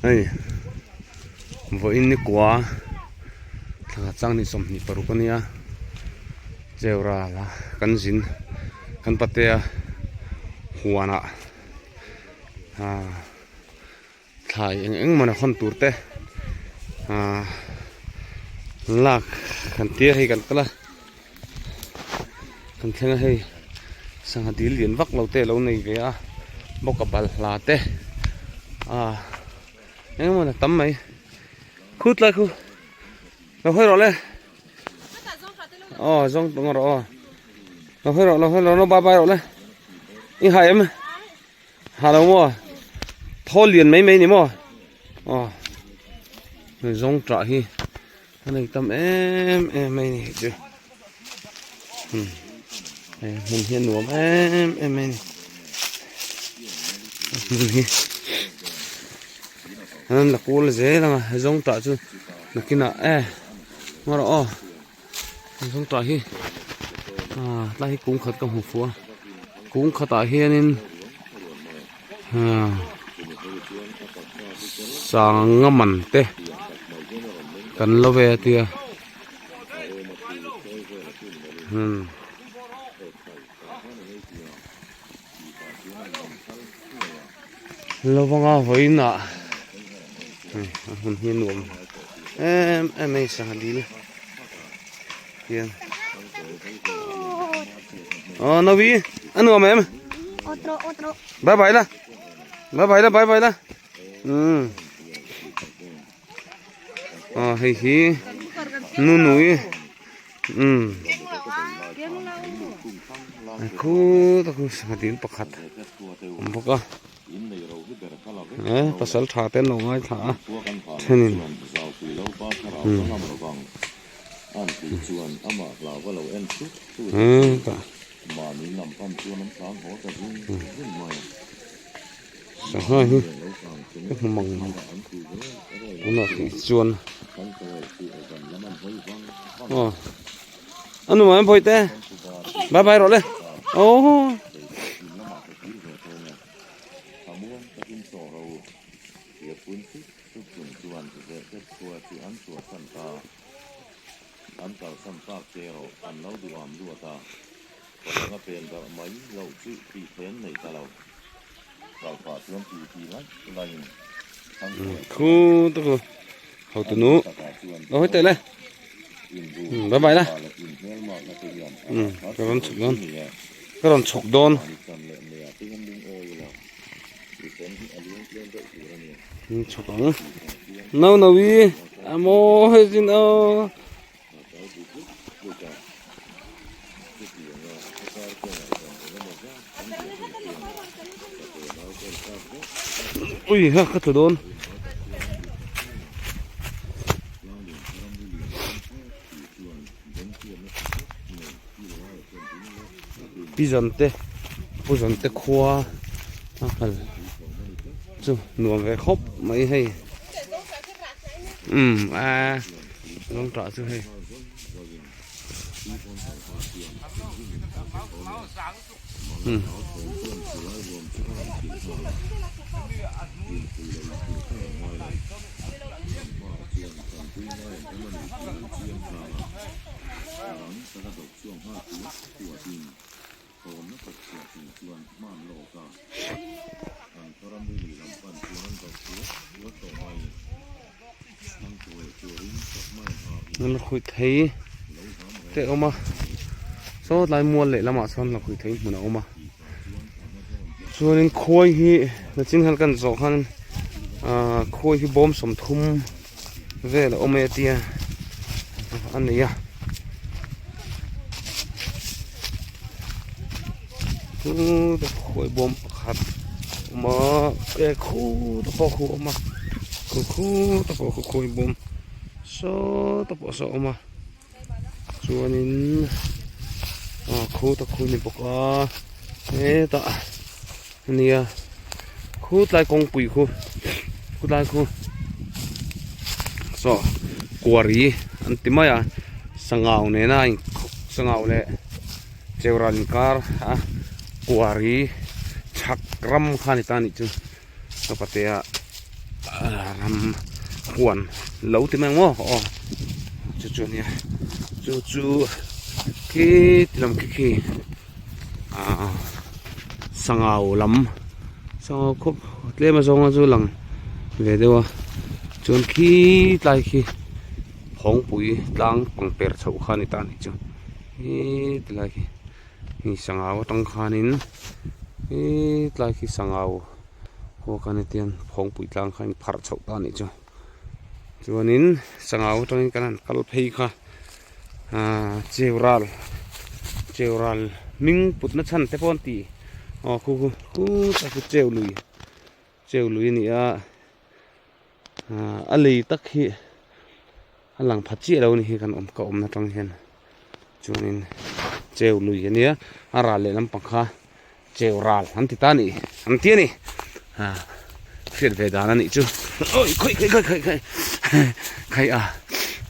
Hei vawiin ni kua thla chang ni 26 a nia cheu ral a kan zin kan patea huanah ah thlai eng eng mawni hawn tur te ah lak kan tia hei kan kal a kan thleng a hei sangha dil lian vak lo te a lo nei ve a bawk a balhla te ah eng emaw tam mai khut lai khu lo hawi rawh le aw zawng tawng rawh aw lo hawi rawh lo hawi rawh bye bye rawh le i hai em ha lo maw thawl lian mai mai ni maw aw zawng tah hi a nei tam em em mai ni chu hmm hei hmun hi a nuam em em mai ni hmun hi an la kawl zel ang a zawng tah chu nakinah e ngaw rawh aw zawng tah hi ah tlai hi kung khat ka hmu fuh a kung khatah hianin ah sanga man te kan lo ve a tia hmm. Lovanga vawiin ah hei a hmun hi a nuam em em mai sangha dil hian aw Nawi a nuam em bye bye la bye bye la bye bye la umm aw hei hi nunui umm khut a khu sangha dil pakhat a awm bawk a he pasal tha te an lo ngaithla a thenin umm hetah sangha hi ka hmu mang tunah hrih chuan aw a nuam em bawihte bye bye rawh le aww. Khu te khu ho tu nu lo hawi teh le bye bye la ka rawn chhuk dawn ka rawn chhuk dawn chhuk ang no no i a mawi zin aw. Ui ha ka tlu dawn. Pi Zante Pu Zante khua a kal chu nuam ve khawp mai hei umm a. Lawng tah chu hei. Hmm. Lakhuih thei te a awm a saw tlai mual leh lamah sawn lakhuih thei hmun a awm a chuanin khuai hi nachin hian kan zawh khan ahh khuai hi bawm 30 vel a awm e tia a nei a khuai bawm pakhat a awm a e khut pawh khu a awm a khu khut pawh khu khuai bawm sawtah pawh saw a awm a chuanin ah khut a khu a ni bawk a hetah ania khutlai kawngpui khu khutlai khu saw kuari an ti mai a sangau nena a sangau leh cheural inkar a kuari chhak ram kha a ni ta a nih chu ka patea. ram huan lo ti mai ang maw aw chu chu a nia chu chu khi ti lam khi khi ah sangau lam sangau khawp tlem a zawnga chu lang ve deuh a chuan khi tlai khi phawngpui tlang pangper chhoh kha a ni ta a nih chu he tilai khi hei sangau atang khanin he tlai khi sangau khua khan hetiang phawngpui tlang kha a inpharh chhoh ta a nih chu chuanin sangau atangin kan han kal phei kha ahh cheural cheural hming putna chhan te pawh an ti aw khu khu khu tak chu cheu lui cheu lui a ni a ahh a lei tak hi a lang pha chiah lo a ni hi kan awm ka awmna tang hian chuanin cheu lui a nia a ral leh lampang kha cheu ral an ti ta a nih an ti a ni ah hriat ve dan a nih chu awi khawi khawi khawi khawi khawi a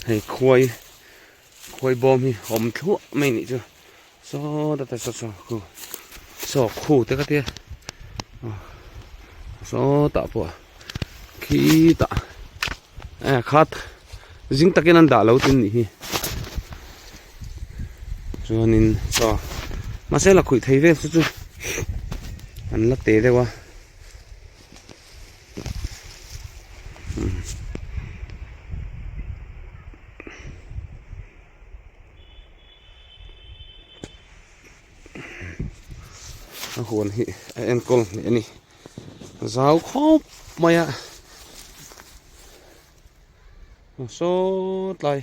hei khuai khuai bawm hi awm thluah mai a nih chu saw ta te saw saw khu saw khu te ka tia saw tah pawh khi tah eh khat zing takin an dah lo tin nih hi chuanin chaw mahse la khuih thei vel chu chu an la te deuh a. A huan hi a enkawl hneh a ni zau khawp mai a saw tlai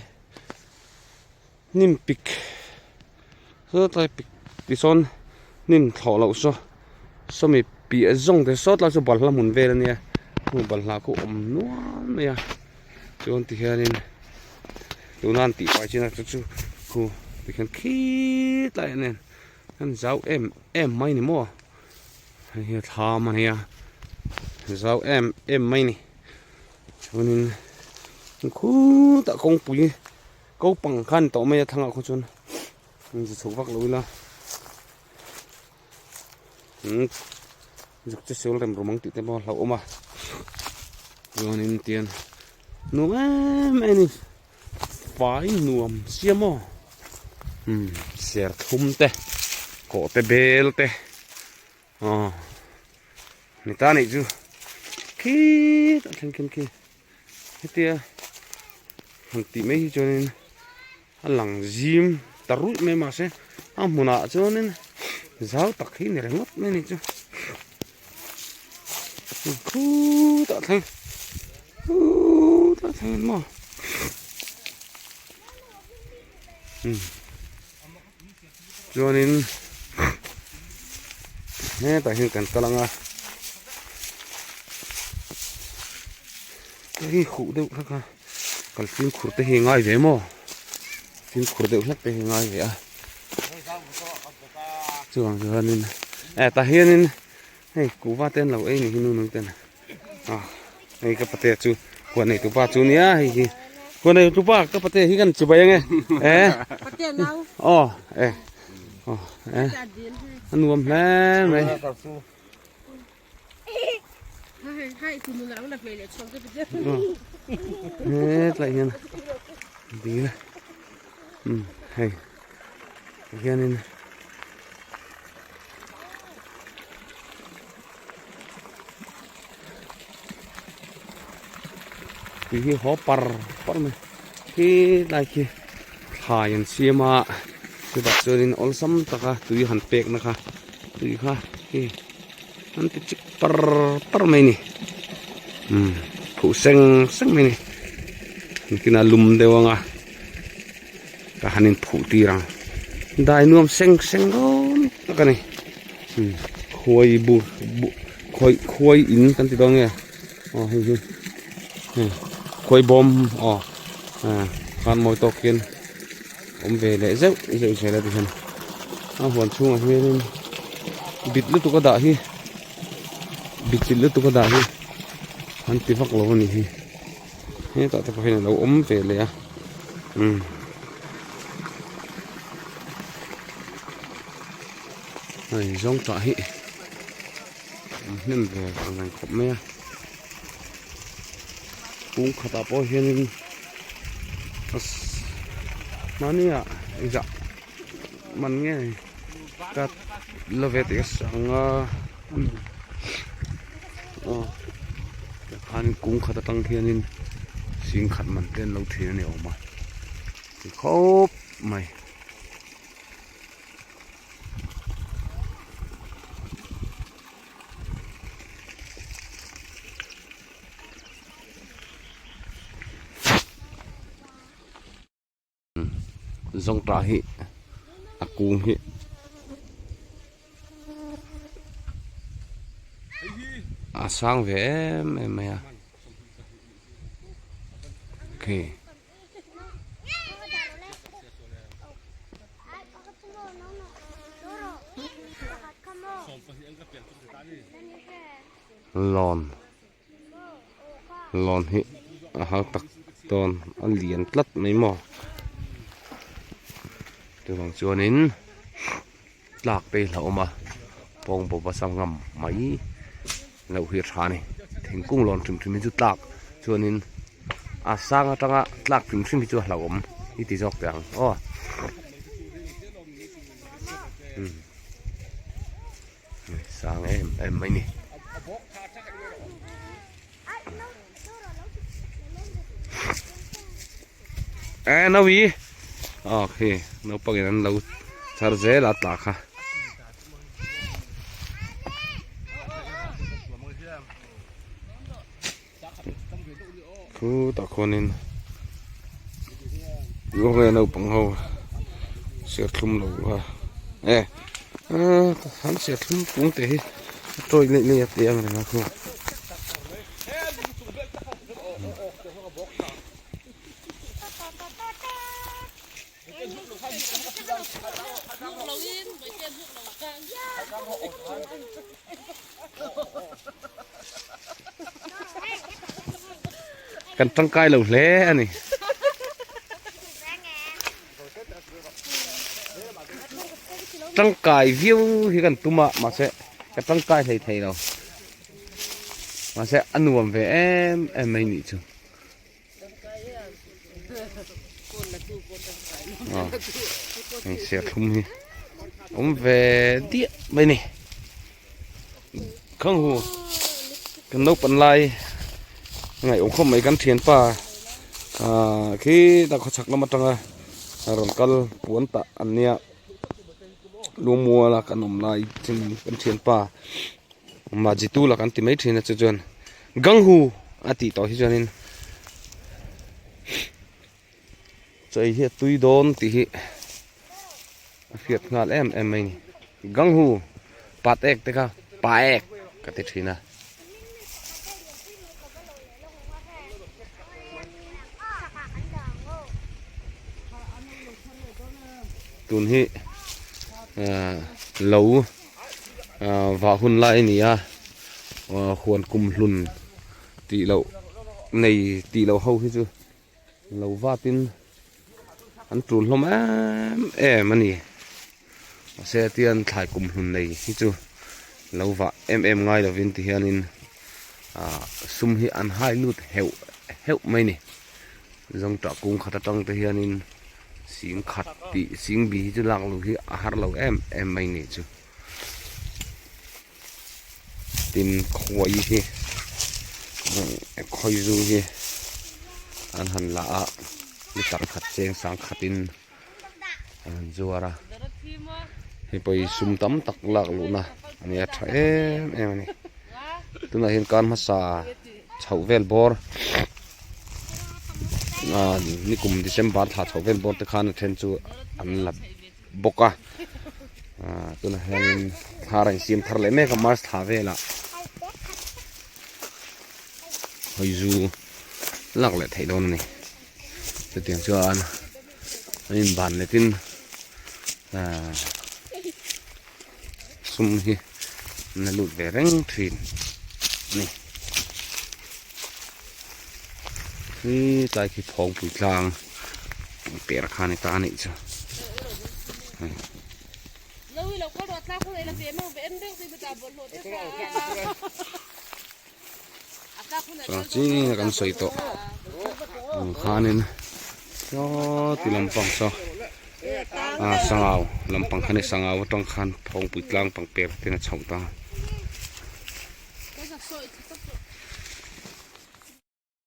hnim pik saw tlai pik tisawn hnim thlawh loh saw sawmi piah zawng te saw tlai chu balhla hmun vel a nia heng balhla khu awm nual mai a chuan tihianin tuna an tih fai chin a chu chu khu tikhian khitlai ah nen an zau em em mai ni maw hei hi thlam a nia zau em em mai ni chuanin khutah kawngpui ko pang kha a ni tawh mai a thlang ah khaw chuan zu chhuk vak lo ila umm zuk chu sul rem rum ang tih te pawh a hlauhawm a chuanin tian nuam em em a ni fai nuam sia maw umm serthlum te kawhte bel te aw ni ta nih chu khitah thleng khian khi hetia han tih mai hi chuanin a lang zim ta ruih mai mahse a hmunah chuanin zau tak hi ni ringawt mai a nih chu khutah thleng khutah thleng in maw umm chuanin hetah hian kan kal ang a hei huh deuh hlek a kal fimkhur te hi a ngai ve maw fimkhur deuh hlek te hi a ngai ve a chuvang chuanin eh tah hianin hei kuhva te an lo ei ni hi nu nui ten a hei ka patea chu huan nei tupa chu nia hei hi huan nei tupa ka patea hi kan chibai ange eh aw eh aw eh a nuam hle mai. Hetlai hian dil umm hei hianin tui hi haw par par mai khi tlai khi thlai an siam a chutah chuanin awlsam taka tui han pek na kha tui kha khi an ti chik par par mai a ni umm phuh seng seng mai a ni engtin a lum deuh ang a ka han in phuh tir ang dai nuam seng seng dawn tak a ni umm khuai bu bu khawi khuai in kan ti dawn nge aw hei hi hei khuai bawm aw ah khan mawi tawk hian awm ve leh zeuh zeuh zel a ti hian a huan chhungah hianin bit lutuk a dah hi bit chilh lutuk a dah hi an ti vak lo a ni hi hetah te pawh hian a lo awm ve leh a umm. Hei zawng tah hi an hnem ve ang reng khawp mai a. Kung khatah pawh hianin mahni ah engzah man nge ka la ve tih a sang a aw tikhan kung khat atang hianin sing khat man te an lo thin a ni awm a ti khawp mai. Zawngtah hi a kung hi a sang ve em em mai a khi. Lawn lawn hi a hal tak dawn a lian tlat mai maw chuvang chuanin tlak te hi hlauhawm a pawng bawp a sangam mai loh hi a tha a ni thingkung lawn hrim hrim hi chu tlak chuanin a sang atanga tlak hrim hrim hi chu a hlauhawm i ti zawk teh ang aw. Sang em em mai ni. E nawi aw khi naupang in an lo char zel a tla kha. Khutah khuanin nge naupang ho serthlum lo a e an serthlum kung te hi a tawi neih neih a ti ang reng a khu. Kan tangkai lo hle a ni. Tangkai viau hi kan tum a mahse ka tangkai hlei thei lo. Mahse a nuam ve em em mai nih chu. Hei serthlum hi awm ve diah mai ni khang hu kan naupang lai ngaih awm khawp mai kan thianpa ah khi ta khawchhak lam atanga rawn kal puan tah an nia lungmuala kan awm lai chin kan thianpa Majitula kan ti mai thin a chu chuan Ganghu a tih tawh hi chuanin chaw hi a tui dawn tih hi a hriat nghal em em mai a ni. Ganghu pat ek te kha pa ek ka ti thin a. Tun hi ah lo. Vah hun lai a ni a huan kum hlun tih loh nei tih loh ho hi chu lo vatin an tul hlawm em em a ni mahse tian thlai kum hlun nei hi chu lo vah em em ngai lovin ti hianin ah sum hi an hai lut heuh heuh mai a ni zawngtah kung khat atang te hianin. Sing khat tih sing bi hi chu lak loh hi a har lo em em mai nih chu. Tin khawi hi khawi zu hi an han la a litre khat cheng sang khatin an han zuar a hei pawh hi sum tam tak lak luhna a ni a tha em em a ni tunah hian kar hmasa chhoh vel bawr. Ah nikum December thla chho vel bawr te khan a then chu an la bawk a ah tunah hianin thar a insiam thar leh mek a March thla velah hawi zu lak leh theih dawn a ni chutiang chuan an inban letin ah sum hi an la lut ve reng thin a ni. Khi tlai khi phawngpui tlang per kha ni ta a nih chu. Chuan chin a kan sawi tawh ang khanin saw ti lampang saw ah sangau lampang kha ni sangau atang khan phawngpui tlang pangper ten a chhoh ta.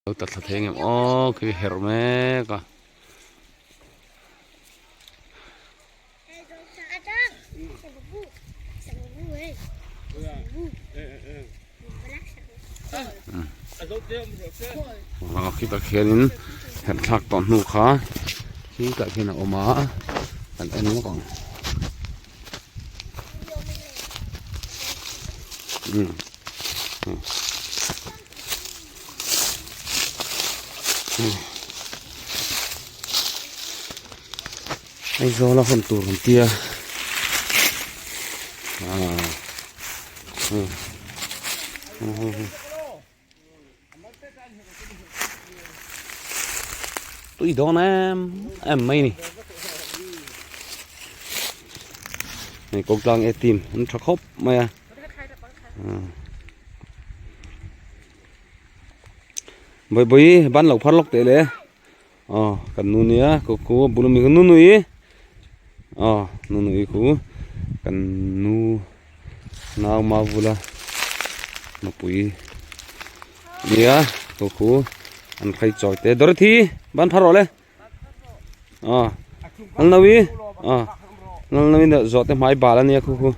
Lo ta thla thei ngem aw khi herh mek a. Ah khitah khianin herh thlak tawh hnu kha khitah khian a awm a kan en lawk ang. Aizawl a hawn tur an tia tui dawn em em mai ni hei kawng tlang e team an tha khawp mai a bawihbawi ban lo phar lawk teh le aw kan nu nia ku ku a bul ami kha nu nui aw nu nui khu kan nu nau mavula nupui nia ku khu an khai chawi te Dorothy ban phar rawh le aw an lo i aw an lo in zawh te hmai bal ania khu khu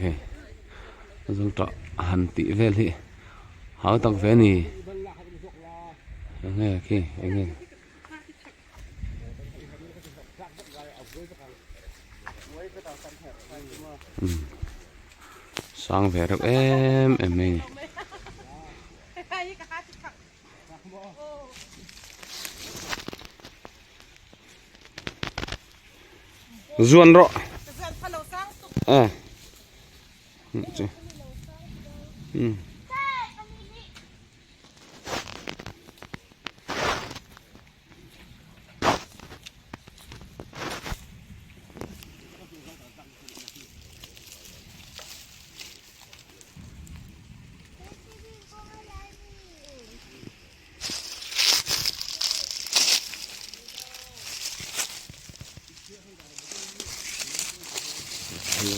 hei zo tah han tih vel hi hau tak ve a ni enge khi enge. Sang ve reuh em em mai a ni. Zuan rawh. A. Um.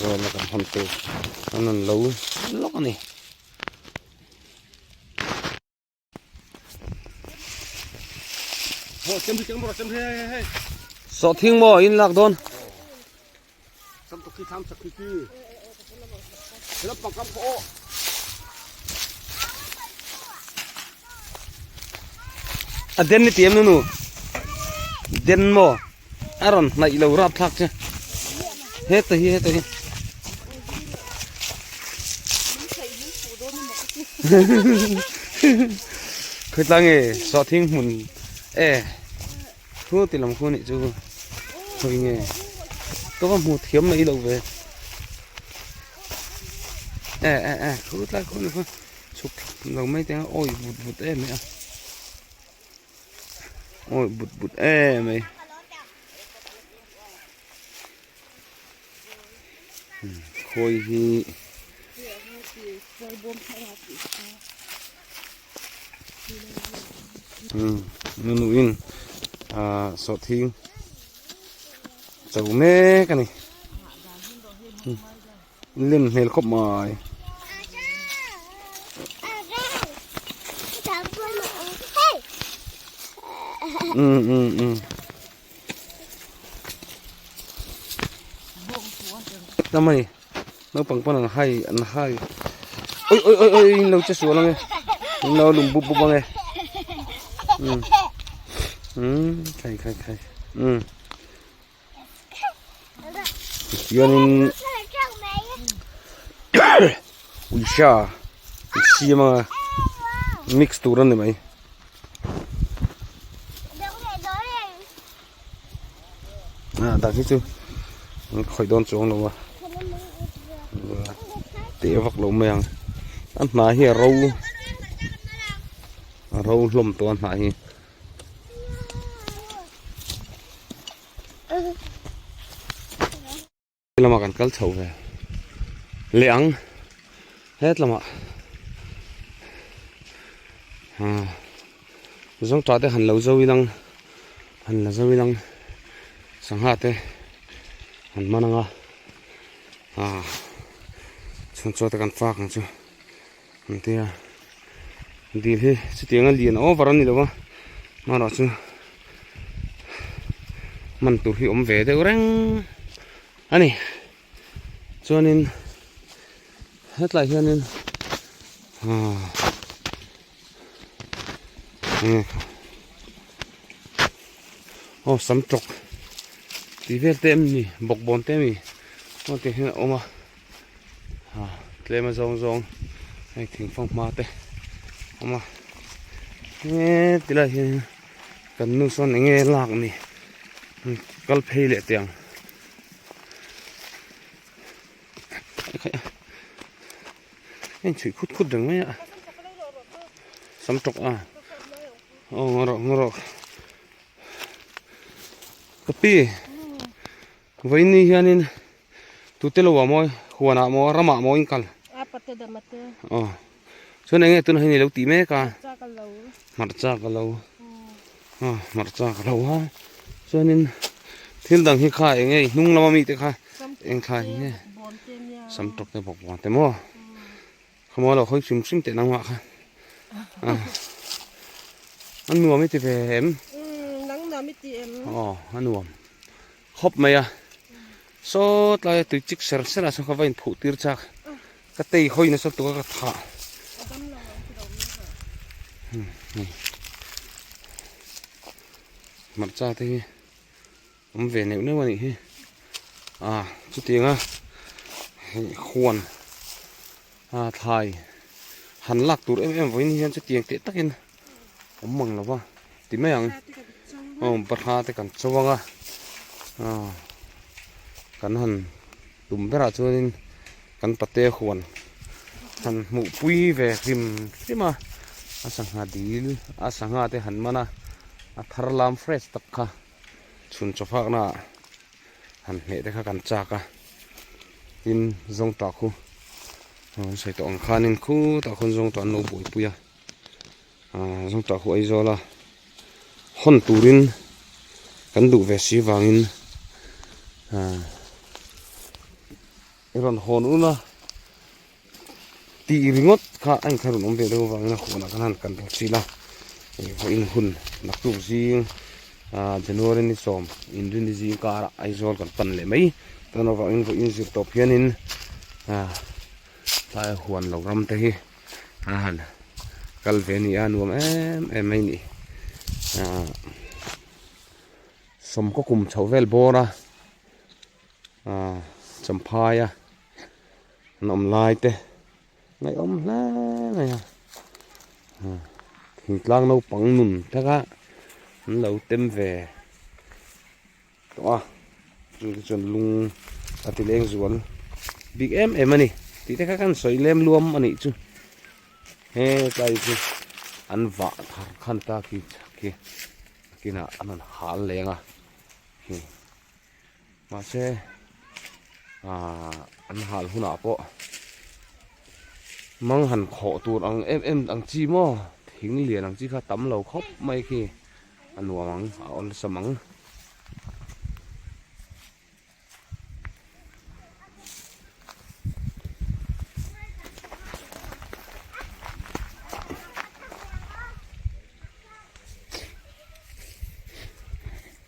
Zawna kan hawn tur an rawn lo lawk a ni. Sawhthing maw in lak dawn? A den ni tiam nu den maw a rawn hnaih lo rap thlak che heta hi heta hi Khawitlang nge sawhthing hmun e thu ti lam khu nih chu khawi nge ka va hmu thiam mai lo ve e e e thu tlai khu ni khu chhuk lo mai teng a awi vut vut em mai a awi but but em mai. Khawi hi nunuin ah sawhthing cho mek a ni lim hmel khawp mai. Tam a ni naupang pawn an hai an hai oi oi oi oi in lo che sual ange in lo lum bup bup ange um um khai khai khai um tichuanin uisa an siam anga mix tur a ni mai. Ah dang hi chu an khawih dawn chuang lo a teh vak lo mai ang a hnah hi a ro a ro hlawm tawh a hnah hi. Lamah kan kal chho ve. leh ang het lamah zawngtah te han lo zo ilang han la zo ilang sangha te han man anga chhun chaw te kan fak ang chu an tia dil hi chutiang a lian over a ni lo a amaherawh chu man tur hi awm ve deuh reng a ni chuanin hetlai hianin ah aw sam tawk tih vel te em ni bawkbawn te ami aw tiang hian a awm a. ah tlem a zawng zawng hei thingfang hma te awm a he tilai hian kan nu sawn eng nge lak ni kal phei leh teh ang a inchhuih khut khut reng mai a sam tawk a aw ngaw rawh ngaw rawh ka pi vawiin hianin. Tute lo ah maw huan ah maw ram ah maw in kal. A pate da mate. Aw. Chuan enge tuna hei ni lo tih mek a. Hmarcha ka lo. Hmarcha ka lo. Aw hmarcha ka lo a. Chuanin thil dang hi kha enge i hnung lama mi te kha eng thlai nge. Sam tawk te bawk buan te maw. Kha maw lo hawi hrim hrim teh nangmah kha. A nuam i ti ve em? Nang nuam i ti em? Aw a nuam. Khawp mai a, saw tlai a tui chik ser ser ah sawn ka va inphuh tir chak, ka tei hawi nasa tuk a ka thah. Hmarcha te hi awm ve neuh neuh a nih hi, ah chutiang a hei huan ah thlai han lak tur em em vawiin hian chutiang teh takin awm mang lo va ti mai ang. Aw parha te kan cho ang a aw kan han tum berah chuanin kan pate huan han hmuh pui ve hrim hrim a a sangha dil a sangha te han man a a thar lam fresh tak kha chhun chaw fak naah han hmeh te kha kan chak a tin zawngtah khu an sawi tawh ang khanin khutah khawn zawngtah an lo buaipui a. Aaa zawngtah khu Aizawl a hawn turin kan duh ve si vangin aaa i rawn hawn un a tih ringawt kha a inkhaih rawn awm ve deuh avangin a huanah khan han kan rawh chil a ih vawiin hun naktuk zing aaa January ni sawm inrin zing karah Aizawl kan pan leh mai chuan avangin vawiin zir tawp hianin aaa tlai huan lo ram te hi. A han kal ve a ni a nuam em em mai a ni ahh sawmkaw kum chhoh vel bawr a ahh champhai a an awm lai te ngaihawm hle mai a ahh thingtlang naupang nun taka an lo tem ve. Tawh a chu te chuan lung a ti leng zual bik em em a ni tih te kha kan sawi lem luam a nih chu he tlai chu an vah thar khan ta khi khi kinah an rawn hal leng a khi mahse ahh an hal hunah pawh mang han khawh tur ang em em ang chi maw thing lian ang chi kha tam lo khawp mai khi. A nuam ang, a awlsam ang.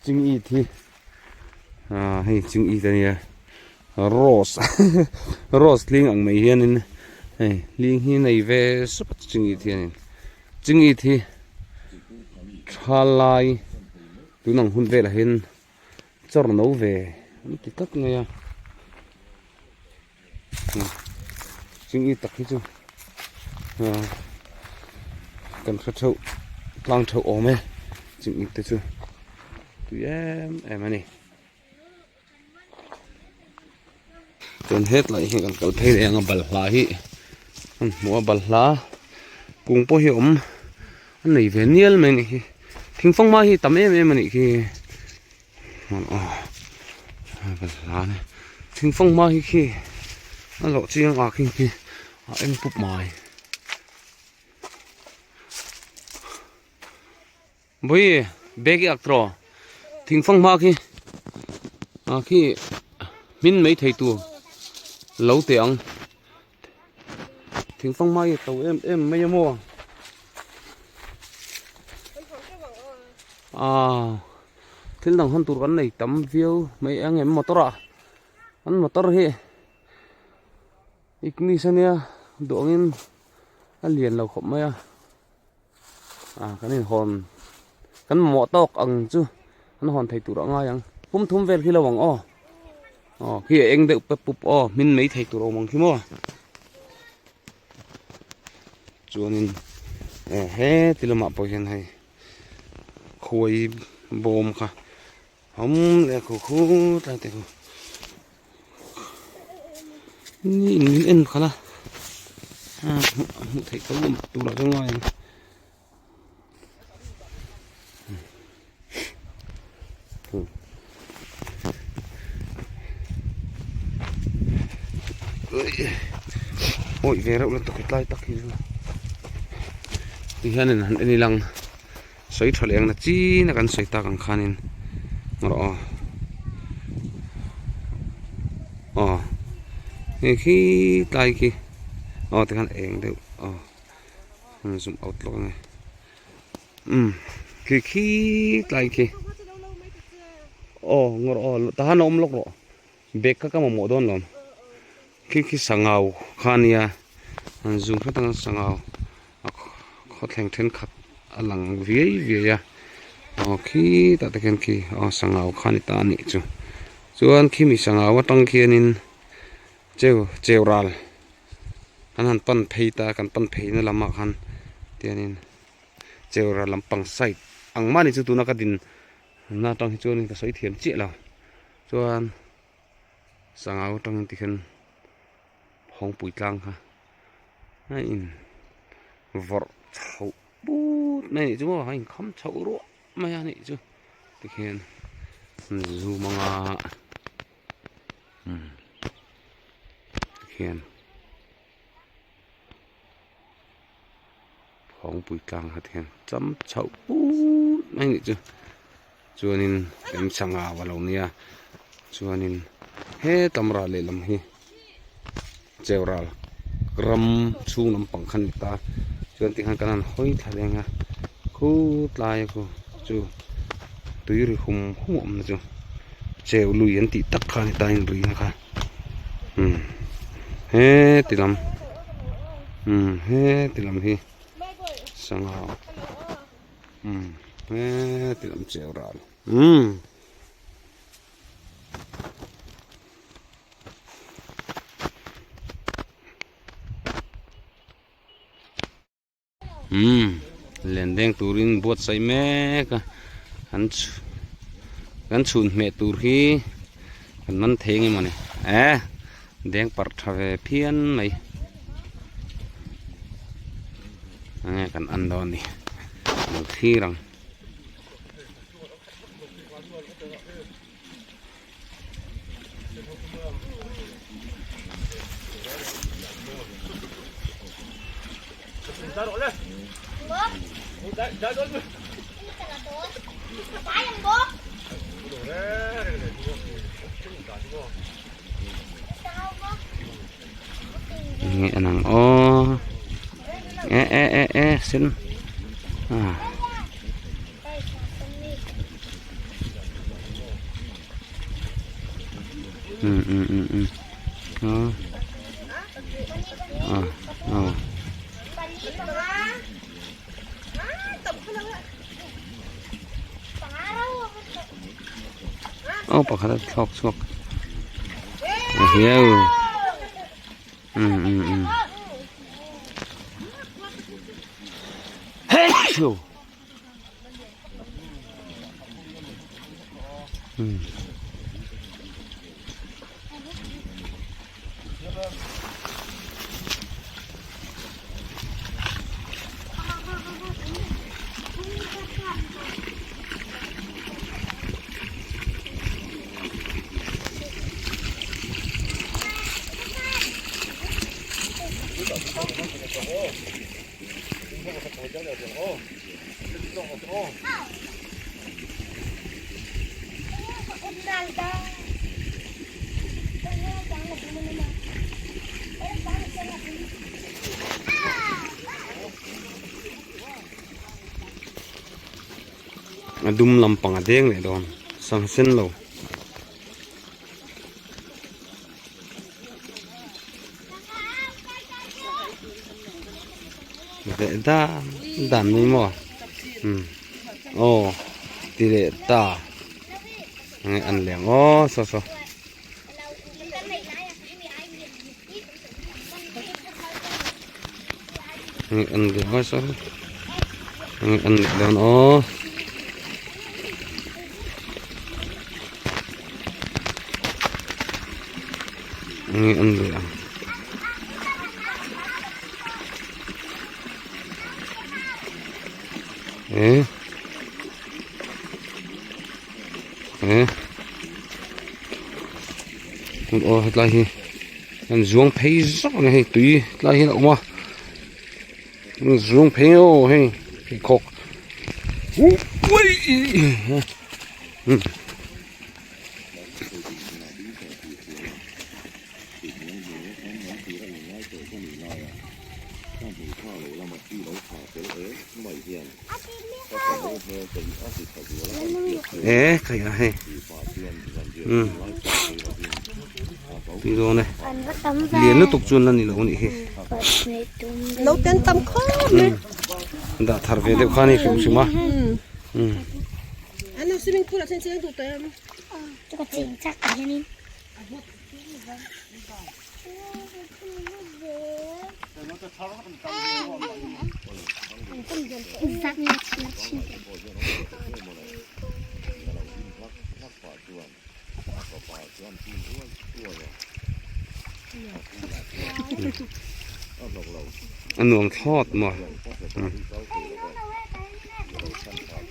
Chingit hi ah hei chingit a nia rose rose hling ang mai hianin hei hling hi nei ve sup a chingit hianin. Chingit hi thalai tun ang hun velah hian chawr no ve an ti tlat mai a chingit tak hi chu ah kan hre theuh tlang theuh awm e chingit te chu tui em em a ni. Chuan hetlai hi kan kal phei leh ang a balhla hi an hmu a balhla kung pawh hi a awm a nei ve nial mai a nih hi thingfang hma hi tam em em a nih khi aw balhla thingfang hma hi khi. A lawh chiang ah khi khi a eng pup mai. Bawi bag i ak tawh thingfang hma khi ah khi hmin mai thei tur lo teh ang thingfang hma hi a to em em mai a maw ah thil dang hawn tur kan nei tam viau mai ang em motor ah an motor hi ignis ania duh angin a lian lo khawp mai a. Ah kan inhawn kan mamawh tawk ang chu an hawn thei tur a ngai ang pum thum vel khi lo ang aw aw khi a eng deuh pep pup aw hmin mai thei tur a awm ang khi maw chuanin eh he ti lamah pawh hian hei khuai bawm kha awm leh khu khu tlai te khu ni in min en khalh a hmuh theih tho awm turah chuan ngai ang. Awih ve reuh lutuk tlai tak hi chu tihianin han en ilang sawi tha leh ang na chin a kan sawi tak ang khanin rawh aw aw hei khi tlai khi aw tikhan eng deuh aw zoom out lawk ange umm khi khi tlai khi aw ngawr aw tahan a awm lawk rawh bag kha ka mamawh dawn lo khi khi sangau kha ania han zoom hret ang sangau a khawthleng thenkhat a lang viai viai a aw khitah te khian khi aw sangau kha a ni ta a nih chu chuan khimi sangau atang khianin cheu cheu ral an han pan phei ta kan pan phei na lamah khan tianin cheu ral lampang side ang mahni chu tuna ka din na atang hi chuanin ka sawi thiam chiah lo chuan sangau atangin tikhian hawngpui tlang kha a in vawrh chhoh put mai a nih chu maw a inkham chhoh ruah mai a nih chu tikhian zoom anga umm tikhian Hawngpui tlang kha tikhian cham chhoh put mai a nih chu chuanin eng sangha a lo nia chuanin he tam ral lehlam hi cheu ral ram chhung lampang kha a ni ta chuan tikhan kan han hawi thla reng a khutlai a khu chu tui ri hum hum a awm na chu cheu lui an tih tak kha a ni ta a inrina kha. Umm heti lam umm heti lam hi sangha umm heti lam cheu ral umm. Umm len deng turin buatsaih mek a an chhu kan chhun hmeh tur hi kan man thei ang emawni eh deng parh tha ve phian mai enge kan en dawn ni lo thlir ang. Nge anang aw e e e e sen ah. Aw pakhat a thlawk chhuak a hiau A dum lampang a deng leh dawn sangha sen lo. Leh dan dan mai maw umm aw ti leh ta enge an leng aw saw saw. Enge an leng aw saw enge an leh dawn aw. Enge an leh ang. Eh. Eh. Aw hetlai hi an zuang phei zawk ang hei tui tlai hian a awm a an zuang phei aw hei pheikhawk eh khai a hei umm tui dawn e lian lutuk chuan la ni lo anih hi Naute an tam khawp mai dah thar ve deuh kha a ni hrim hrim a umm An swimming pool ah chuan cheng duh tawh em A nuam thlawt maw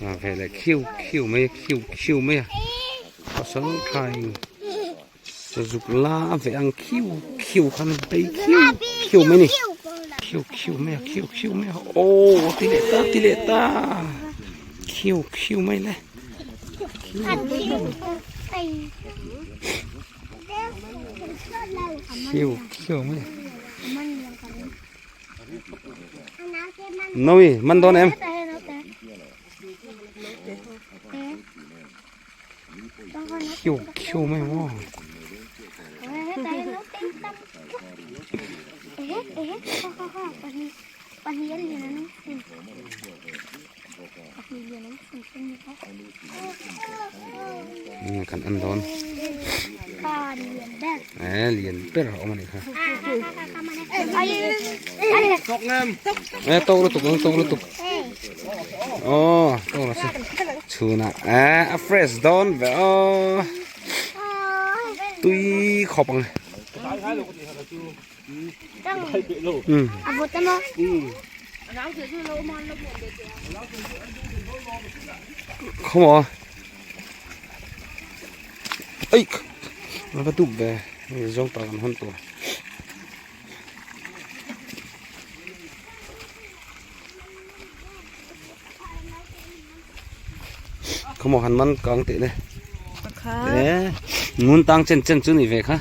a veleh khiu khiu mai a khiu khiu mai a pasal thain sazuk la a veh ang khiu khiu khan bei khiu khiu mai a ni khiu khiu mai a khiu khiu mai a aw ti leh ta ti leh ta khiu khiu mai le. Khiu khiu mai Nawi man dawn em? Khiu khiu mai maw. Kan en dawn eh lian ber a awm a nih kha eh tawk lutuk ang tawk lutuk aw tawk la se chhunah eh a fresh dawn ve aw tui khawp ang Khawmaw Eih a va dup ve hei zawng tak an hawn tawh. Khawmaw han man kang teh le eh ngun tang chen chen chu ni ve kha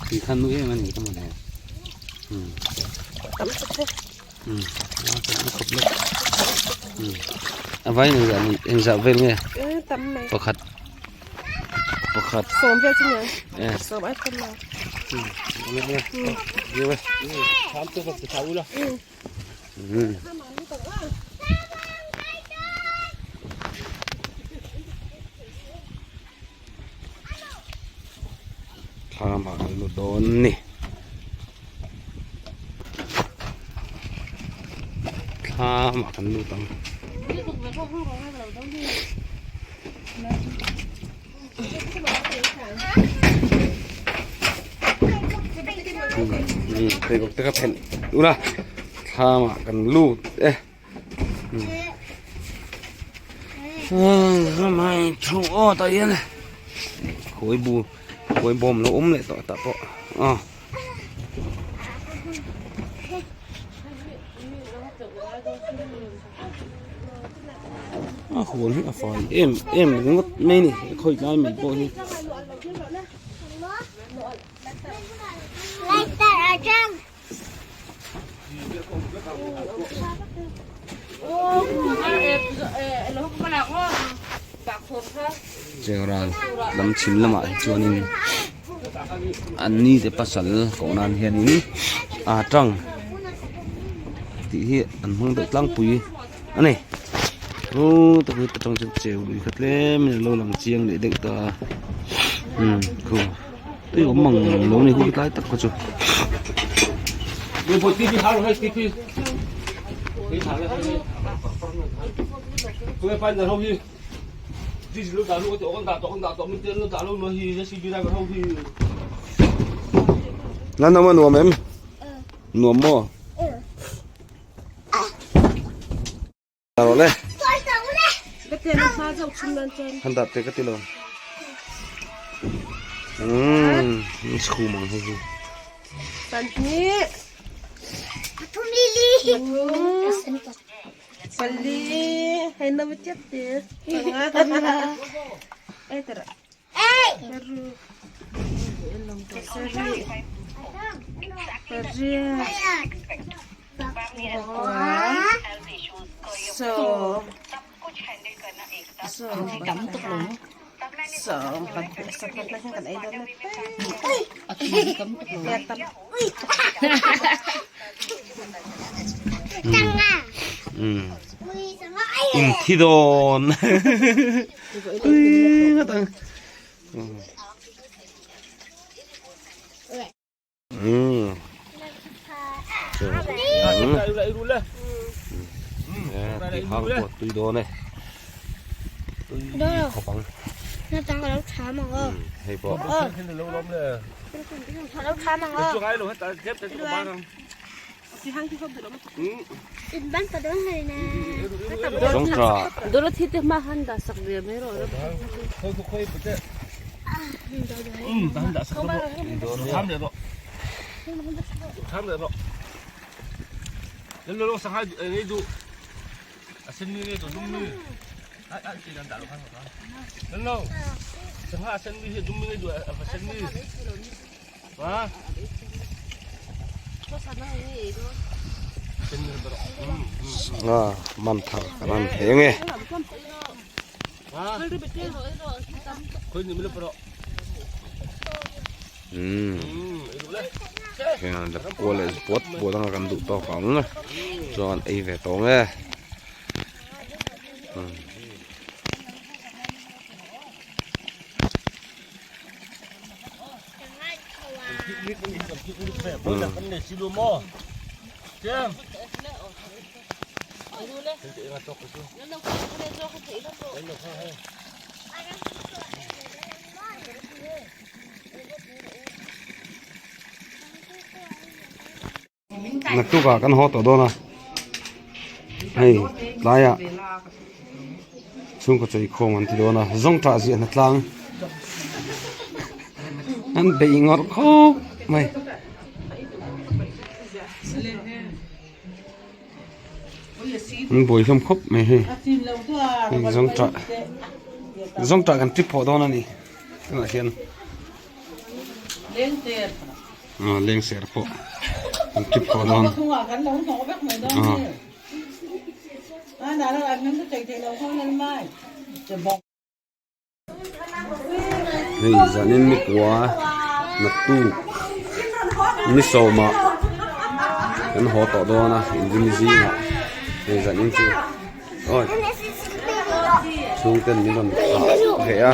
tui khan nui em ani ka mawle a vai engzah ni engzah vel nge pakhat pakhat sawm vel chu ni sawm ai tam lo Thlam ah an lu dawn ni. Thlam ah kan lut ang. Pheikhawk te kha phelh ula thlam ah kan lut e. Ramai thu aw tah hian. Khawi bu khawi bawm lo awm leh tawh tah pawh aw. A huan hi a fai em em ringawt mai a ni khawi tlai mai pawh hi. Chengral lam chhim lamah hi chuanin an ni te pasal koh nan hianin aa tang tih hi an hmang deuh tlangpui a ni aw tak hi atang chuan cheu lui kha tlem in alo lang chiang leh deuh ta a umm khu tui awm ang lo ni hu tlai tak kha chu. Nan nuam em nuam maw. Rawh le. Han dat te ka ti lo. Umm, chhum ang hei hi. Pahnih. Pathum li li. Pali. Hei na tiat te. Panga. Ei tara. Saruk. Sarih. Pariat. In thi dawn tui ngawt ang. Hang pawh tui dawn e tui khawp ang hei pawh Zawngṭah Sangha man thar kan han thei ange. Umm hian la kual leh puat puat anga kan duh tawk ang chuan ei ve tawh ang e. Naktukah kan haw tawh dawn a hei tlaiah chhungkaw chei khawm an ti dawn a zawngṭah ziah hna tlang an beih ngawrh khawp mai. An buai hlawm khawp mai hei hei zawngṭah zawngṭah kan trip haw dawn a ni tunah hian. Ah lengser pawh an trip haw dawn ah. Hei zanin nikua naktuk ni sawmah kan haw tawh dawn a inrin zingah hei zanin chu awi chhungten min rawn thlah ve a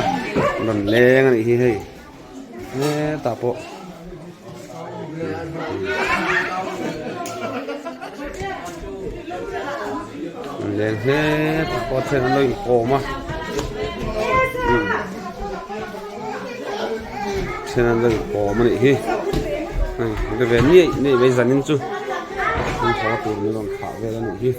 an rawn leng a nih hi hei hetah pawh. Leng hetah pawh then an lo inkawm a then an lo inkawm a nih hi hei be ve niaih niaih mai zanin chu an thla tur min rawn thlah vel a nih hi.